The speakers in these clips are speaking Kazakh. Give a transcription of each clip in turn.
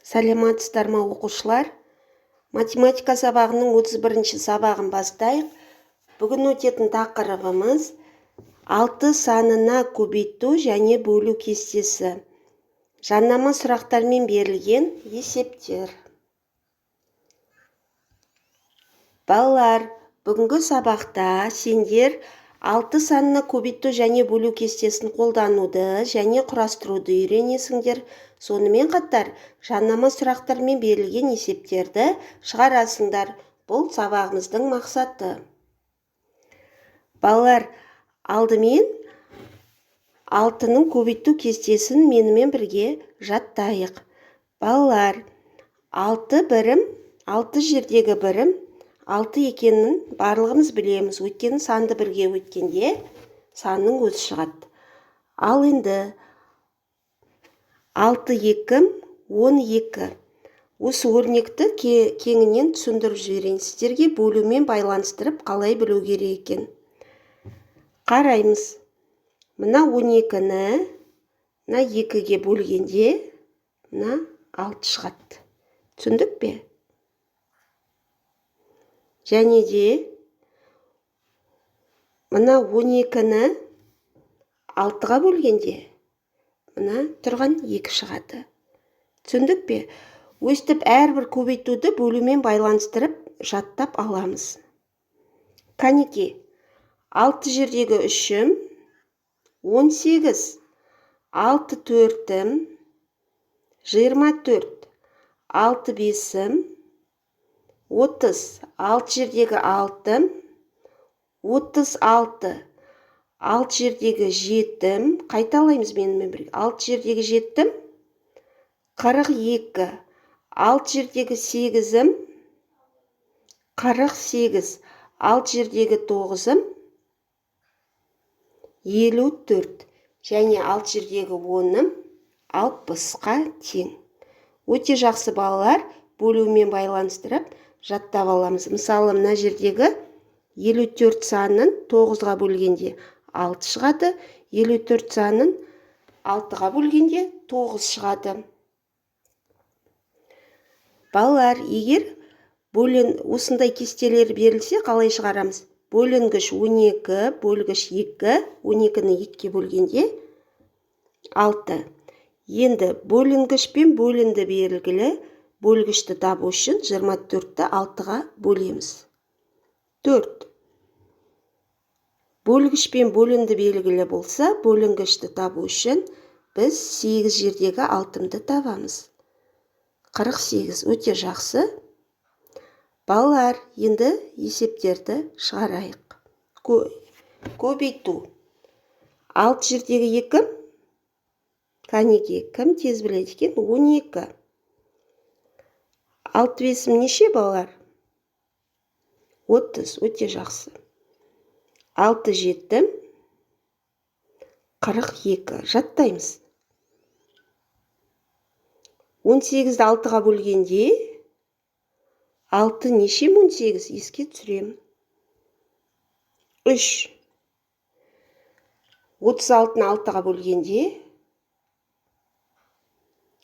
Саламатсыздар ма, оқушылар? Математика сабағының 31-ші сабағын бастайық. Бүгін өтетін тақырыбымыз 6 санына көбейту және бөлу кестесі. Жанама сұрақтармен берілген есептер. Балалар, бүгінгі сабақта сендер 6 санына көбейту және бөлу кестесін қолдануды және құрастыруды үйренесіңдер. Сонымен қатар жанама сұрақтармен берілген есептерді шығарасыңдар. Бұл сабағымыздың мақсаты. Балалар, алдымен 6-ның көбейту кестесін менімен бірге жаттайық. Балалар, 6 бірім, 6 жердегі бірім 6 екенін барлығымыз білеміз. Өйткені санды бірге өткенде санның өзі шығады. Ал енді 6 2 12. Осы өрнекті кеңінен түсіндіріп жіберейін. Сіздерге бөлумен байланыстырып қалай білу керек екен. Қараймыз. Мына 12-ні мына 2-ге бөлгенде мына 6 шығады. Түсіндік пе? Және де мына 12-ні 6-ға бөлгенде мына тұрған 2 шығады. Түсіндік пе? Өстіп әрбір көбейтуді бөлумен байланыстырып жаттап аламыз. Кәнеки, 6 жердегі үшім 18, 6 төртім 24, 6 бесім 30, 6 жердегі алтым 36, 6 жердегі жетім, қайталаймыз менімен бірге, 6 жердегі жетім 42, 6 жердегі сегізім 48, 6 жердегі тоғызым 54 және 6 жердегі оным 60-қа тең. Өте жақсы, балалар, бөлумен байланыстырып жаттап аламыз. Мысалы, мына жердегі 54 санын 9-ға бөлгенде 6 шығады, 54 санын 6-ға бөлгенде 9 шығады. Балалар, егер осындай кестелер берілсе, қалай шығарамыз? Бөлінгіш 12, бөлгіш 2, 12-ні 2-ге бөлгенде 6. Енді бөлінгіш пен бөлінді белгілі, бөлгішті табу үшін 24-ті 6-ға бөлеміз. 4. Бөлгіш пен бөлінді белгілі болса, бөлінгішті табу үшін біз 8 жердегі алтымды табамыз. 48. Өте жақсы. Балалар, енді есептерді шығарайық. Көбейту. 6 жердегі 2. Кәнеки, кім тез біледі екен? 12. 6 бесім неше, балалар? 30. Өте жақсы. 6 жетім 42. Жаттаймыз. 18-ді 6-ға бөлгенде 6 неше? 18. Еске түсіремін. 3. 36-ны 6-ға бөлгенде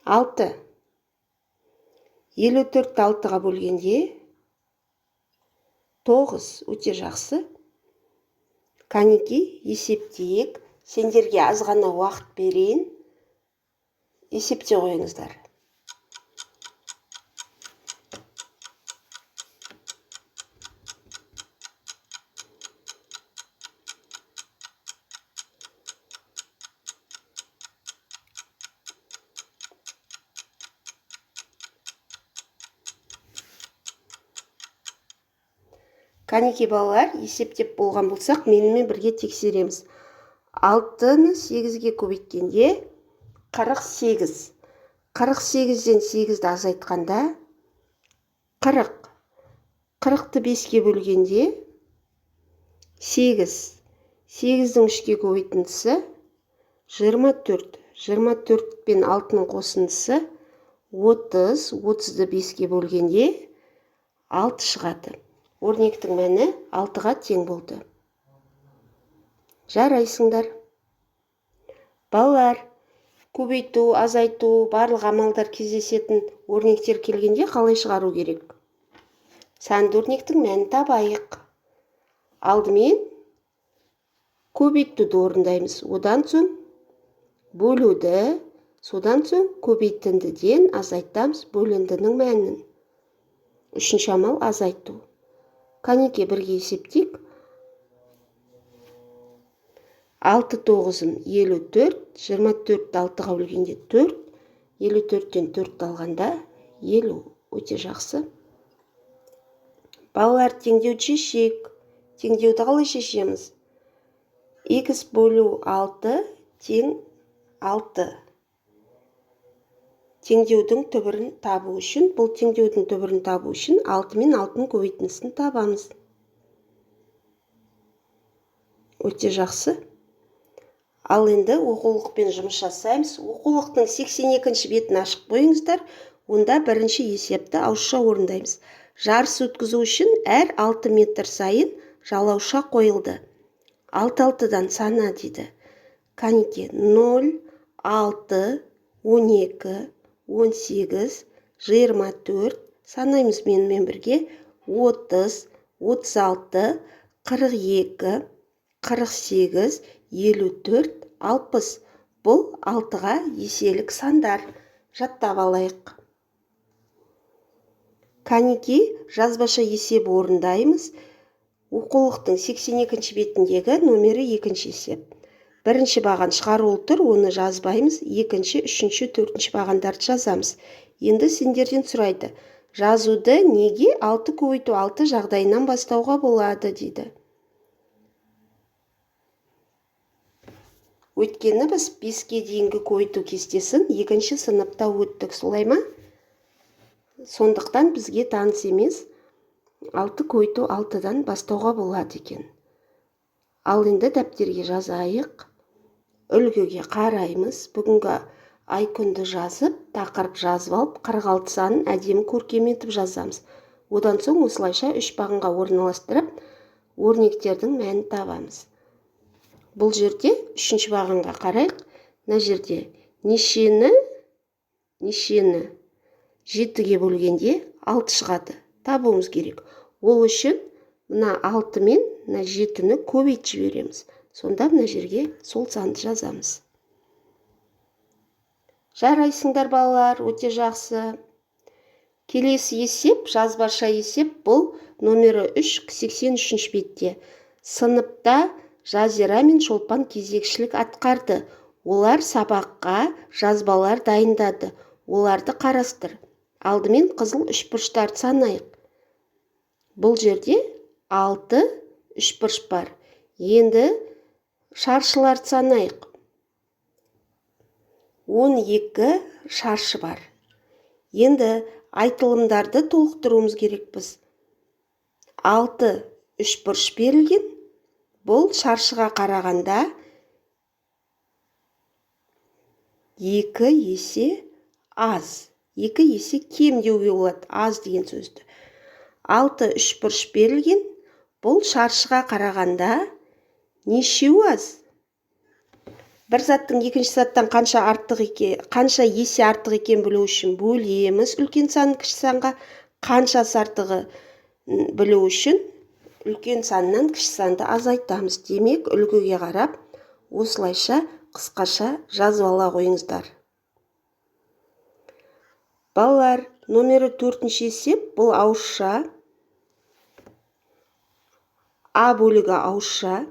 6. 54-ті 6-ға бөлгенде 9. Өте жақсы. Кәнеки, есептейік. Сендерге аз ғана уақыт берейін. Есептей қойыңыздар. Кәнеки, балалар, есептеп болған болсақ, менімен бірге тексереміз. 6-ны 8-ге көбейткенде 48. 48-ден 8-ді азайтқанда 40. 40-ты 5-ге бөлгенде 8. 8-дің 3-ке көбейтіндісі 24. 24 пен 6-ның қосындысы 30. 30-ды 5-ге бөлгенде 6 шығады. Өрнектің мәні 6-ға тең болды. Жарайсыңдар. Балалар, Көбейту, азайту, барлық амалдар кездесетін өрнектер келгенде қалай шығару керек? Санды өрнектің мәнін табайық. Алдымен көбейтуді орындаймыз. Одан соң бөлуді, содан соң көбейтіндіден азайтамыз бөліндінің мәнін. Үшінші амал азайту. Кәнеке бірге есептейік. 6 тоғызым 54, 24 алтыға бөлгенде 4, 54-тен 4 алғанда 50. Өте жақсы. Балалар, теңдеуді шешейік. Теңдеуді қалай шешеміз? Х бөлу 6 тең 6. Теңдеудің түбірін табу үшін, бұл теңдеудің түбірін табу үшін 6 мен 6-ның көбейтіндісін табамыз. Өте жақсы. Ал енді оқулықпен жұмыс жасаймыз. Оқулықтың 82-ші бетін ашып қойыңыздар. Онда бірінші есепті ауызша орындаймыз. Жарыс өткізу үшін әр 6 метр сайын жалауша қойылды. 6-6-дан сана дейді. Кәнеке 0, 6, 12, 18, 24, санаймыз менімен бірге 30, 36, 42, 48, 54, 60. Бұл 6-ға еселік сандар. Жаттап алайық. Кәнеке жазбаша есеп орындаймыз. Оқулықтың 82-ші бетіндегі номері 2-ші есеп. Бірінші баған шығарулы тұр, оны жазбаймыз. Екінші, үшінші, төртінші бағандарды жазамыз. Енді сендерден сұрайды. Жазуды неге 6 көбейту 6 жағдайынан бастауға болады дейді. Өйткені біз 5-ке дейінгі көбейту кестесін 2-ші сыныпта өттік, солай ма? Сондықтан бізге таныс емес 6 көбейту 6-дан бастауға болады екен. Ал енді дәптерге жазайық. Үлгіге қараймыз. Бүгінгі ай күнді жазып, тақырып жазып алып, 46 санын әдемі көркем етіп жазамыз. Одан соң осылайша 3 бағанға орналастырып, өрнектердің мәнін табамыз. Бұл жерде 3-ші бағанға қарайық. Мына жерде нешені 7-ге бөлгенде 6 шығады. Табуымыз керек. Ол үшін мына 6 мен мына 7-ні көбейтіп жібереміз. Сонда мына жерге сол санды жазамыз. Жарайсыңдар, балалар, өте жақсы. Келесі есеп, жазбаша есеп, бұл номері 3, 83-ші бетте. Сыныпта Жазира мен Шолпан кезекшілік атқарды. Олар сабаққа жазбалар дайындады. Оларды қарастыр. Алдымен қызыл үшбұрыштарды санайық. Бұл жерде 6 үшбұрыш бар. Енді шаршыларды санайық. 12 шаршы бар. Енді айтылымдарды толықтыруымыз керекпіз. 6 үшбұрыш берілген. Бұл шаршыға қарағанда 2 есе аз. 2 есе кем деуге болады, аз деген сөзді. 6 үшбұрыш берілген. Бұл шаршыға қарағанда нешеу аз? Бір заттың екінші заттан қанша артық екен, қанша есе артық екен білу үшін бөлеміз үлкен санын кіші санға, қаншасы артығы білу үшін үлкен саннан кіші санды азайтамыз. Демек, үлгіге қарап осылайша қысқаша жазып ала қойыңыздар. Балалар, номері 4-ші есеп, бұл ауызша. А бөлігі ауызша.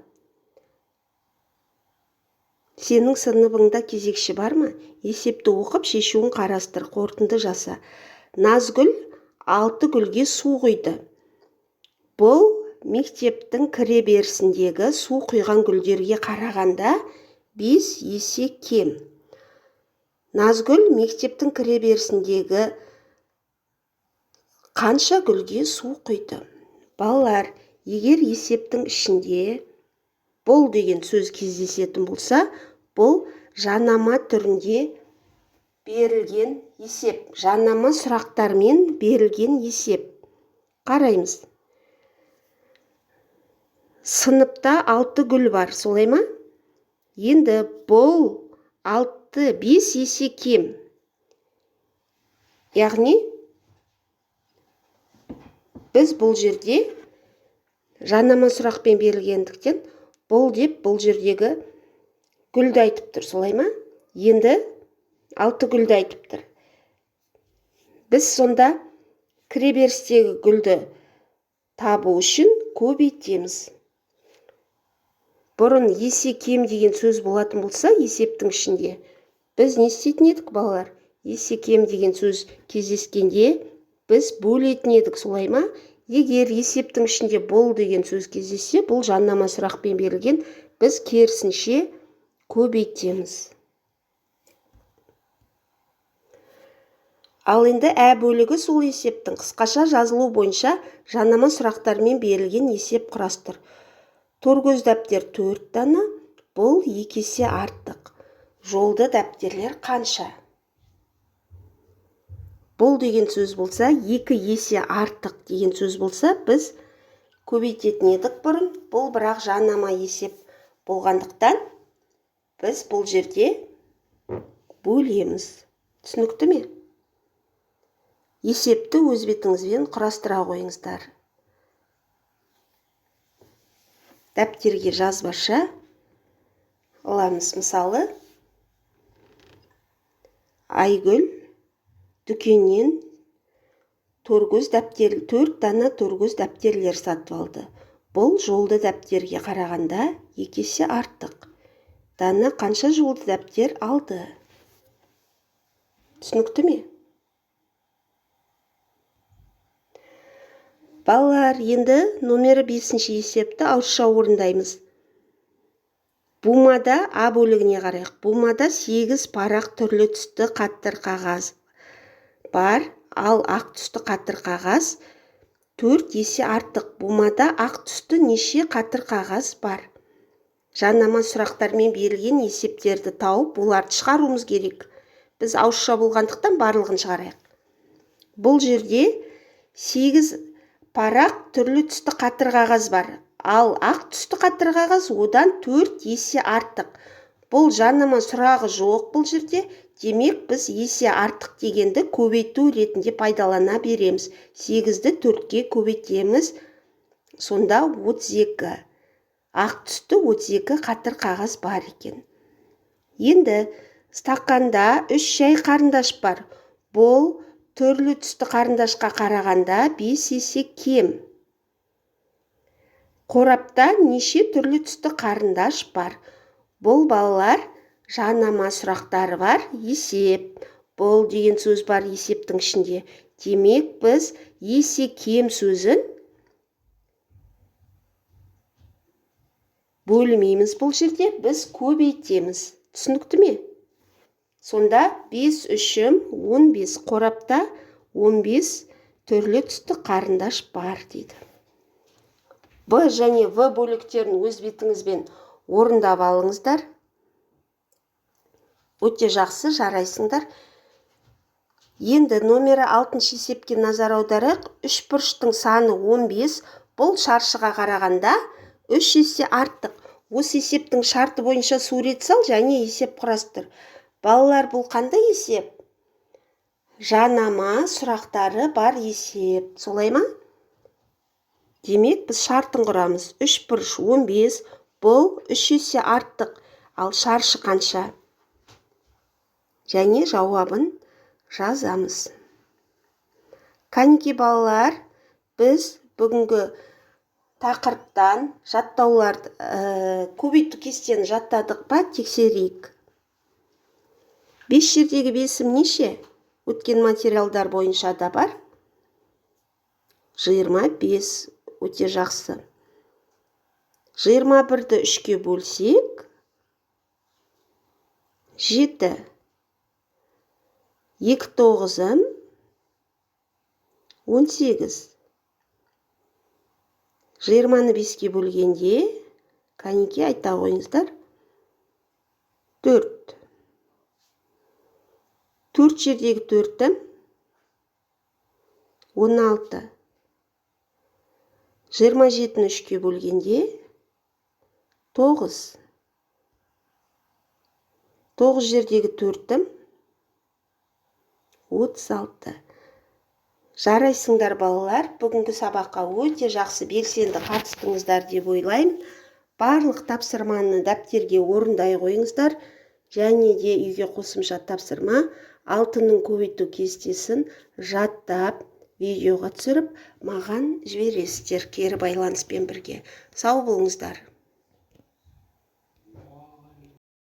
Сенің сыныбыңда кезекші бар ма? Есепті оқып, шешуін қарастыр, қорытынды жаса. Назгүл 6 гүлге су құйды. Бұл мектептің кіреберісіндегі су құйған гүлдерге қарағанда 5 есе кем. Назгүл мектептің кіреберісіндегі қанша гүлге су құйды? Балалар, егер есептің ішінде бұл деген сөз кездесетін болса, бұл жанама түрінде берілген есеп, жанама сұрақтармен берілген есеп. Қараймыз. Сыныпта 6 гүл бар, солай ма? Енді бұл 6, 5 есе кем. Яғни біз бұл жерде жанама сұрақпен берілгендіктен бұл деп бұл жердегі гүлді айтып тұр, солай ма? Енді 6 гүлді айтып тұр. Біз сонда кіреберістегі гүлді табу үшін көбейтеміз. Бұрын есе кем деген сөз болатын болса, есептің ішінде біз не істейтін едік, балалар? Есе кем деген сөз кездескенде біз бөлетін едік, солай ма? Егер есептің ішінде бұл деген сөз кездессе, бұл жанама сұрақпен берілген, біз керісінше көбейтеміз. Ал енді ә бөлігі сол есептің қысқаша жазылу бойынша жанама сұрақтармен берілген есеп құрастыр. Торкөз дәптер 4 дана, бұл 2 есе артық. Жолды дәптерлер қанша? Бұл деген сөз болса, 2 есе артық деген сөз болса, біз көбейтетін едік бұрын. Бұл бірақ жанама есеп болғандықтан біз бұл жерде бөлеміз. Түсінікті ме? Есепті өз бетіңізбен құрастыра қойыңыздар. Дәптерге жазбаша аламыз. Мысалы, Айгүл дүкеннен торкөз дәптер, 4 дана торкөз дәптерлер сатып алды. Бұл жолды дәптерге қарағанда 2 есе артық. Дана қанша жолды дәптер алды? Түсінікті ме? Балалар, енді номері 5-ші есепті ауызша орындаймыз. Бумада А бөлігіне қарайық. Бумада 8 парақ түрлі түсті қаттыр қағаз бар, ал ақ түсті қаттыр қағаз 4 есе артық. Бумада ақ түсті неше қаттыр қағаз бар? Жанама сұрақтармен берілген есептерді тауып, оларды шығаруымыз керек. Біз ауызша болғандықтан барлығын шығарайық. Бұл жерде 8 парақ түрлі түсті қаттыр қағаз бар, ал ақ түсті қаттыр қағаз одан 4 есе артық. Бұл жанама сұрағы жоқ бұл жерде, демек біз есе артық дегенді көбейту ретінде пайдалана береміз. 8-ді 4-ке көбейтеміз, сонда 32. Ақ түсті 32 қаттыр қағаз бар екен. Енді стақанда 3 шай қарындаш бар. Бұл түрлі түсті қарындашқа қарағанда 5 есе кем. Қорапта неше түрлі түсті қарындаш бар? Бұл балалар жанама сұрақтары бар есеп. Бұл деген сөз бар есептің ішінде. Демек біз есе кем сөзін бөлмейміз бұл жерде, біз көбейтеміз. Түсінікті ме? Сонда 5 үшім 15, қорапта 15 түрлі түсті қарындаш бар дейді. Б және В бөліктерін өз бетіңізбен орындап алыңыздар. Өте жақсы, жарайсыңдар. Енді номері 6 есепке назар аударайық. 3 бұрыштың саны 15, бұл шаршыға қарағанда 3 есе артық. Осы есептің шарты бойынша сурет сал және есеп құрастыр. Балалар, бұл қандай есеп? Жанама сұрақтары бар есеп, солай ма? Демек, біз шартын құрамыз. 3 бұрыш 15, бұл 3 есе артық, ал шаршы қанша? Және жауабын жазамыз. Кәнеки балалар, біз бүгінгі тақырыптан жаттауларды, көбейту кестені жаттадық па, тексерейік. 5 жердегі бесім неше? Өткен материалдар бойынша да бар. 25, өте жақсы. 21-ді 3-ке бөлсек, 7. 2 тоғызым 18. 20-ны 5-ке бөлгенде, кәнеки айта қойыңыздар, 4. 4 жердегі төртім 16. 27-ні 3-ке бөлгенде 9. Тоғыз жердегі төртім 36. Жарайсыңдар, балалар! Бүгінгі сабаққа өте жақсы, белсенді қатыстыңыздар деп ойлаймын. Барлық тапсырманы дәптерге орындай қойыңыздар. Және де үйге қосымша тапсырма: алтының көбейту кестесін жаттап, видеоға түсіріп, маған жібересіздер кері байланыспен бірге. Сау болыңыздар!